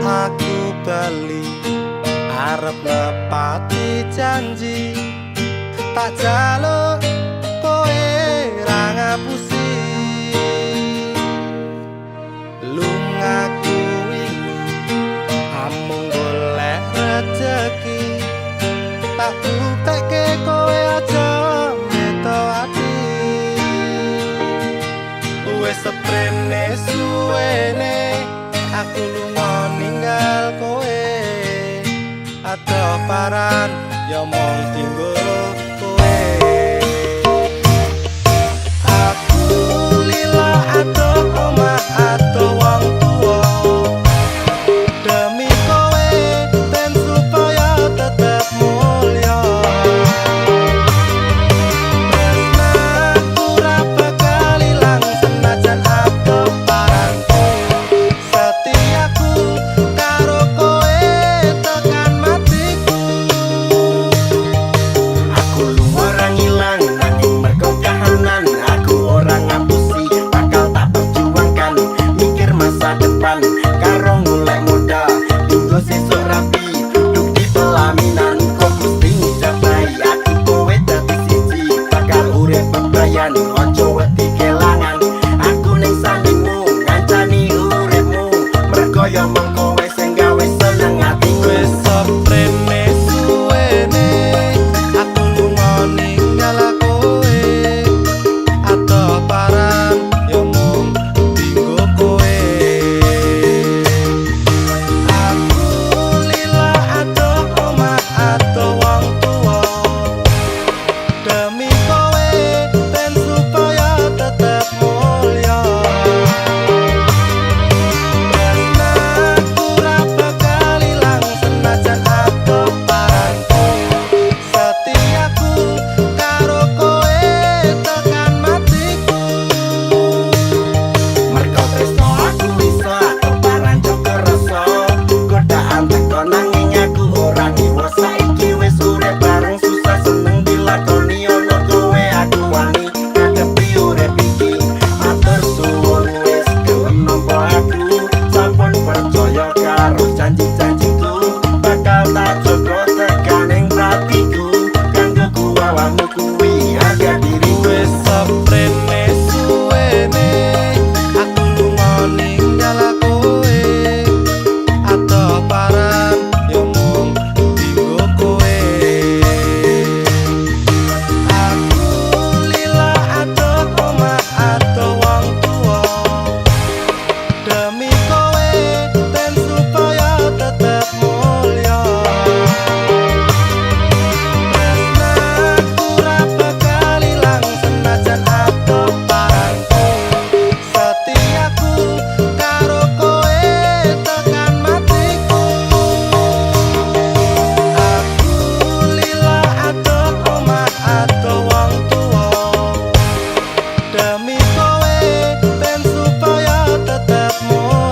Aku bali arep nepati janji, tak jaluk kowe ra ngapusi. Lungaku wingi amung golek rejeki, tak buktekke kowe aja meto ati. Wis seprene suwene aku lunga ninggal kowe, adoh paran ya mung dinggo kowe. Aku lila adoh omah adoh wong tuwa, demi kowe ben supaya tetep mulya. Tresnaku ra bakal ilang senajan adoh paranku, setiaku karo kowe tekan matiku. Aku lunga ora ngilang nanging mergo kahanan, aku ora ngapusi bakal tak perjuangkan. Mikir masa depan karo golek modal dinggo sesuk rapi duduk di pelaminan. Kok mesti ngijabahi aku kowe dadi siji, bakal urip bebrayan ojo wedi kelangan. Aku ning sandingmu ngancani uripmu, mergo yo mung kowe sing gawe seneng atiku. Wis seprene suwene aku lunga ninggal kowe, adoh paran ya mung dinggo kowe. Aku lila adoh omah adoh wong tuwa, demi kowe ben supaya tetep mulya. Tresnaku ra bakal ilang senajan adoh paranku, setiaku karo kowe tekan matiku. Mergo tresno aku iso adoh paran jaga rasa, godaan teko nanging aku ora ngiwo. Saiki wis urip bareng susah seneng dilakoni, ono kowe aku wani ngadepi urip iki. Matur suwun wis gelem nampa aku, sampun percaya karo janji-janjiku, bakal tak jaga tekaning pratiku. Kanggo kuwawamu kuwi harga diriku. Wis seprene suwene aku lunga ninggal kowe, adoh paran ya mung dinggo kowe. Aku lila adoh omah adoh wong tuwa, demi kowe ben supaya tetep mulya. Tresnaku ra bakal ilang senajan adoh paranku, setiaku karo kowe tekan matiku. Aku lila adoh omah adoh wong tuwa, demi kowe ben supaya tetep mulya.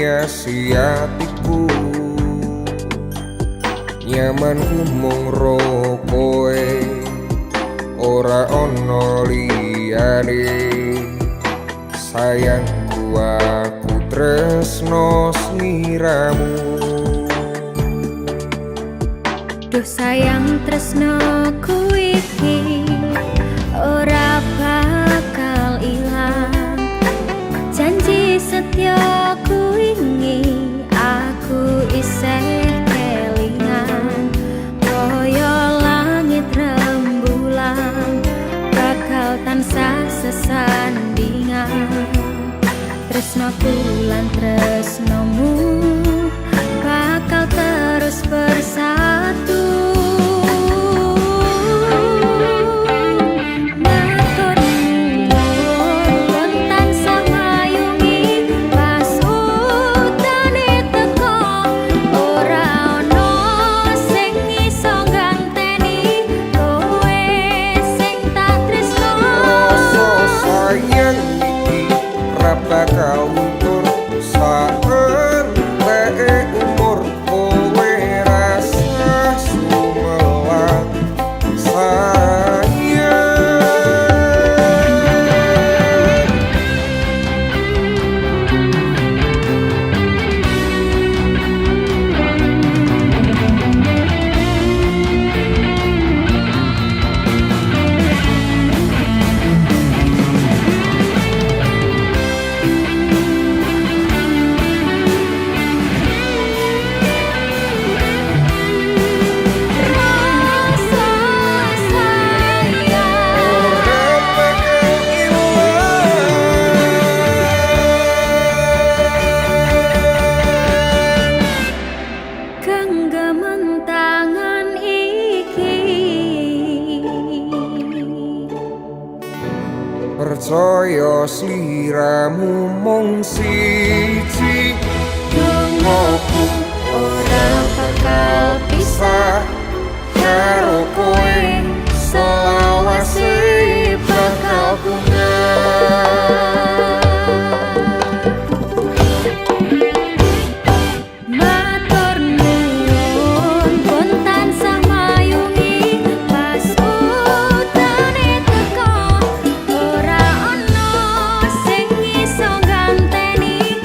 ngiasi atiku. Nyamanku mung ro kowe, ora ana liyane. Sayangku, aku tresno sliramu. Duh sayang, tresno iki ora bakal ilang. Janji setya wingi aku isih kelingan. Kaya langit rembulan bakal tansah sesandingan. Tresnoku lan tresnomu bakal terus bersatu. Matur nuwun tansah mayungi pas udane teko. Ora ono sing iso ganteni kowe sing tak tresno. Rasa sayang iki ra bakal luntur saenteke umur. Kowe rasah sumelang, sayang. Rasa sayang Ora bakal ilang. Genggaman tangan iki. Percaya sliramu mung siji. Dongoku ora bakal pisah karo kowe, selawase bakal bungah. Matur nuwun pun tansah mayungi pas udane teko. Ora ono sing iso ganteni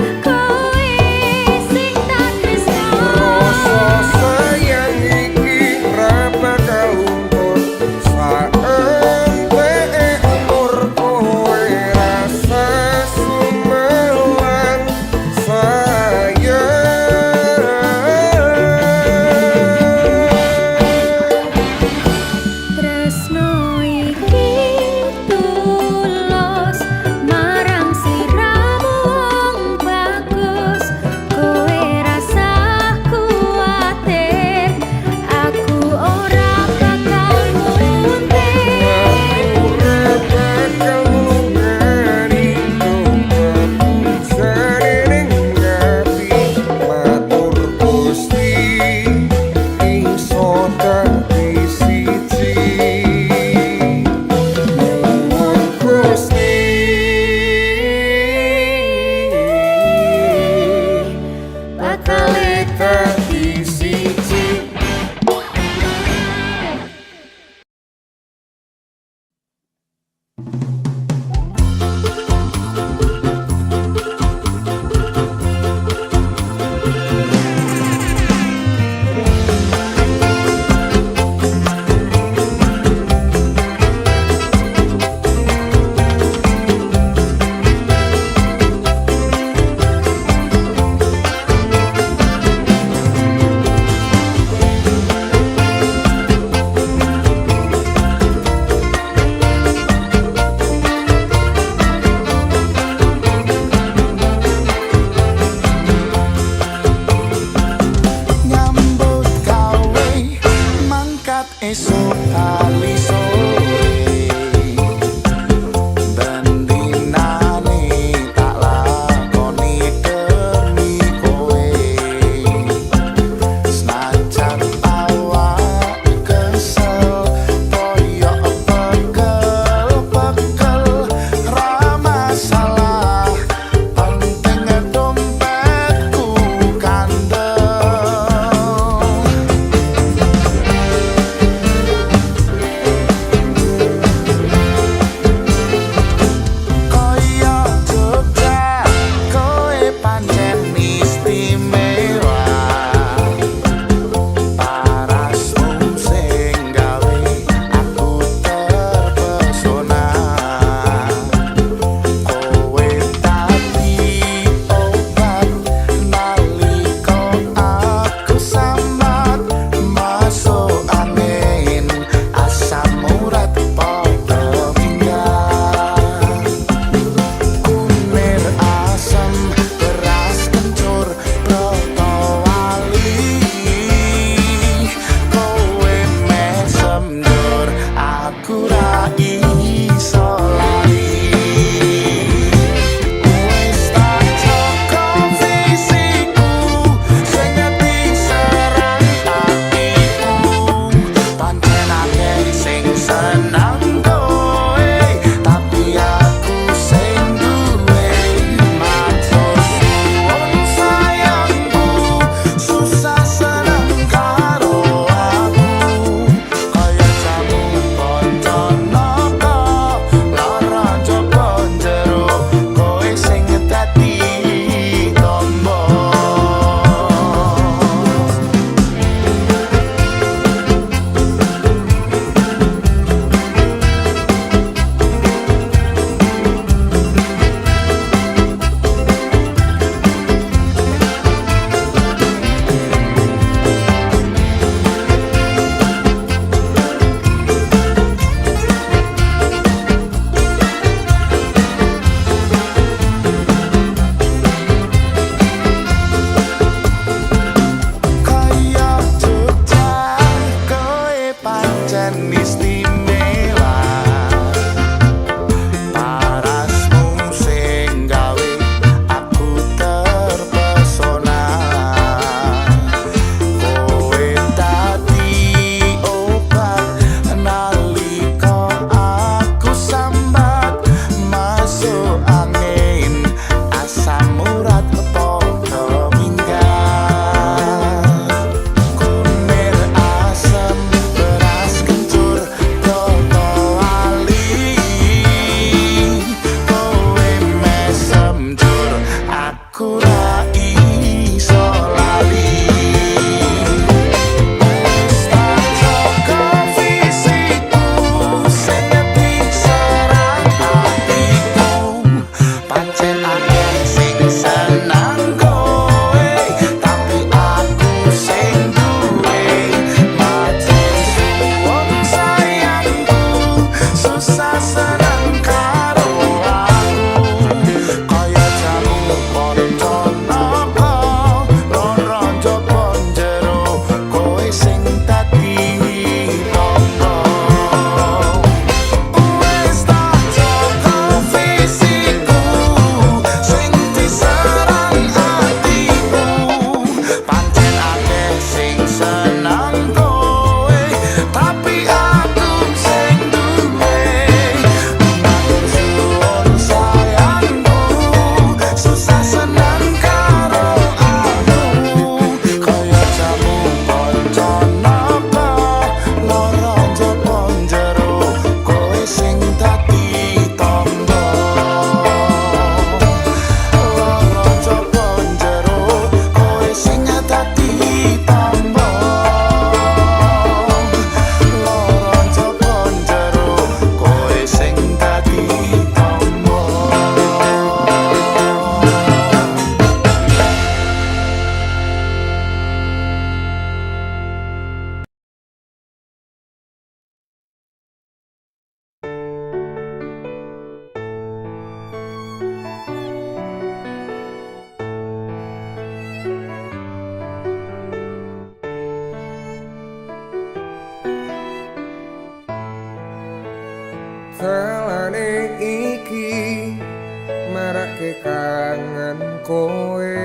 kangen kowe,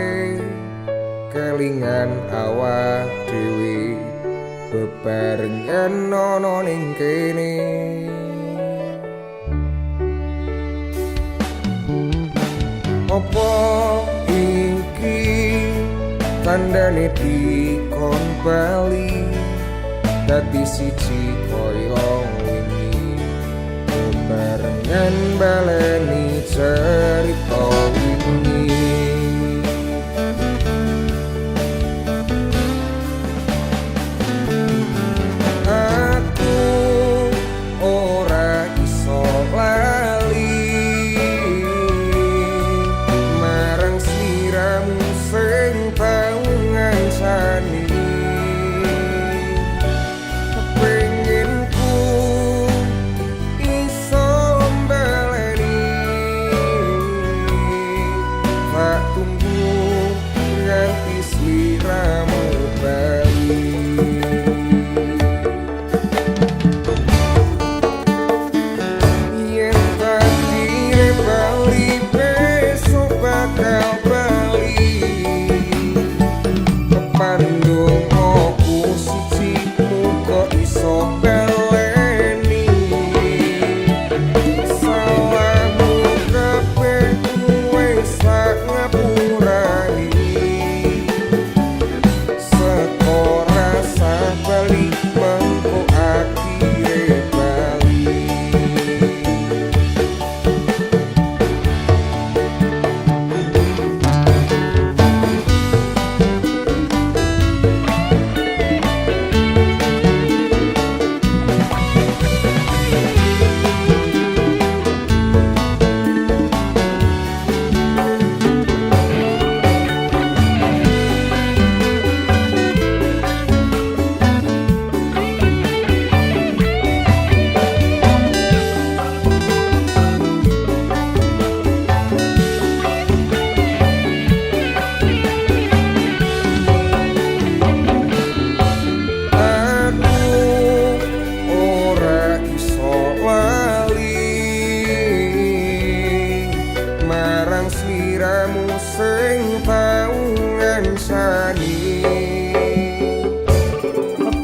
kelingan awak dhewe bebarengan ana ning kene. Apa iki tandane dikon bali dadi siji kaya wingi, bebarengan baleni cerita wingi. Aku ora iso lali marang sliramu sing tau ngancani. Pengen ku iso mbaleni, tak tunggu nganti sliramu bali. Yen takdire bali besok bakal bali, pandongaku siji muga iso baleni. Salahmu kabeh wis tak ngapurani, seko rasa bali mengko akhire bali. Aku ora iso lali marang sliramu sing tau ngancani.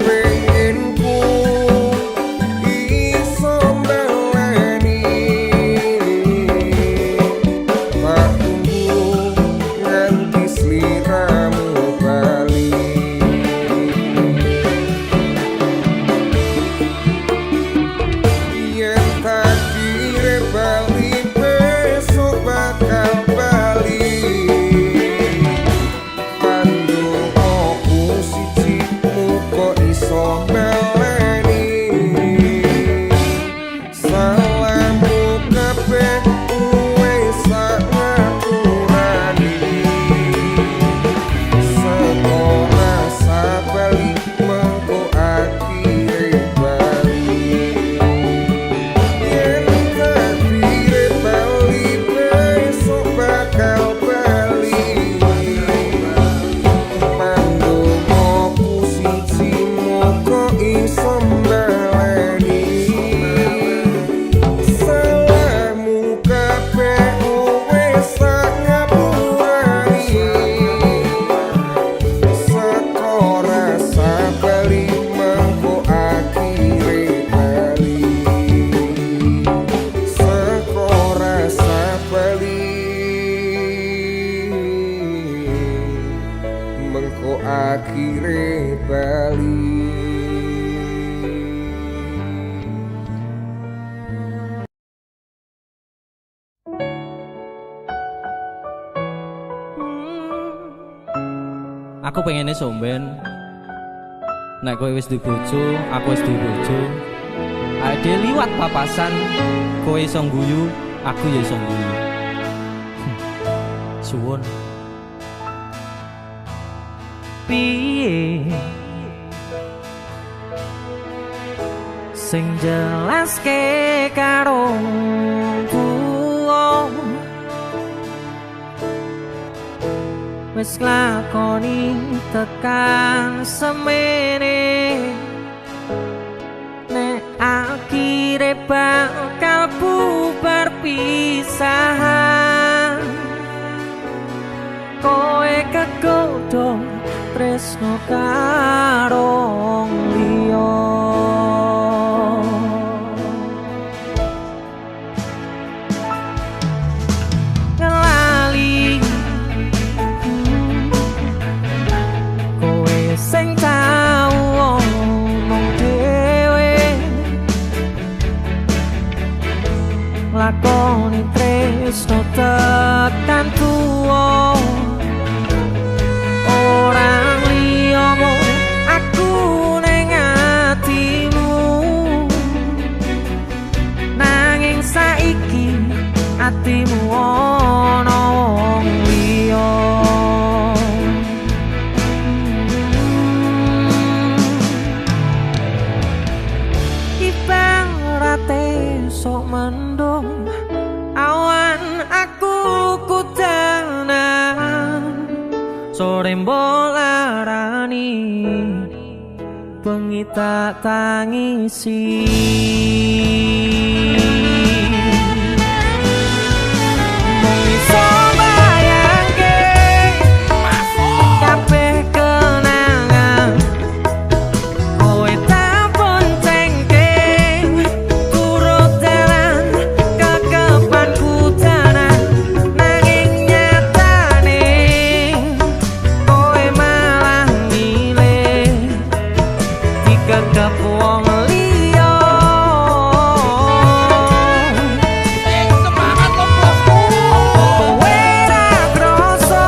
Pengen ku iso mbaleni, tak tunggu nganti sliramu bali. Yen takdire bali besok bakal bali, pandongaku siji muga iso baleni. Salahmu kabeh wis tak ngapurani, seko rasa bali mengko akhire bali. Yen takdire bali besok bakal bali, pandongaku siji muga iso mbaleni. Salahmu kabeh wis tak ngapurani, seko rasa bali mengko akhire bali. Seko rasa bali mengko akhire bali. Aku pengennya somben. Nek kowe wis duwe bojo, aku wis duwe bojo. Awake dhewe liwat papasan, kowe iso ngguyu, aku ya iso ngguyu. Suwun. Piye sing jelaske karo tuwa wis nglakoni tekan semene, nek akhire bakal bubar pisahan. padha tresno karo wong liya. Ngelali kowe sing tau omong dhewe, lakoni tresno tekan tuwa. Orang liya mung aku ning atimu, nanging saiki atimu ana wong liya. Ibarate sok mendung awan aku kudanan, sore mbok larani bengi tak tangisi. Mung iso bayangke kabeh kenangan kowe tak boncengke, turut dalan kekepan kutanan, nanging nyatane kowe malah milih dikekep wong liya. Semangat lo bosku. Kowe ra kroso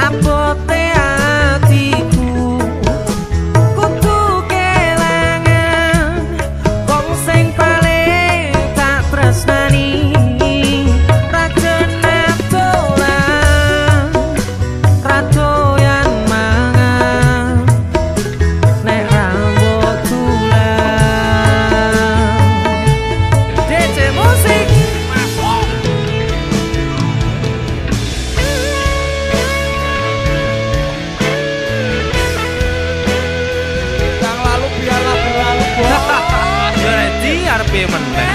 abote atiku, kudu kelangan wong sing paling tak tresnani. Ra genah dolan, ra doyan mangan, nek ra mbok tulan. DC Musik. Yang lalu biarlah berlalu bos. Yo ready arep piye meneh.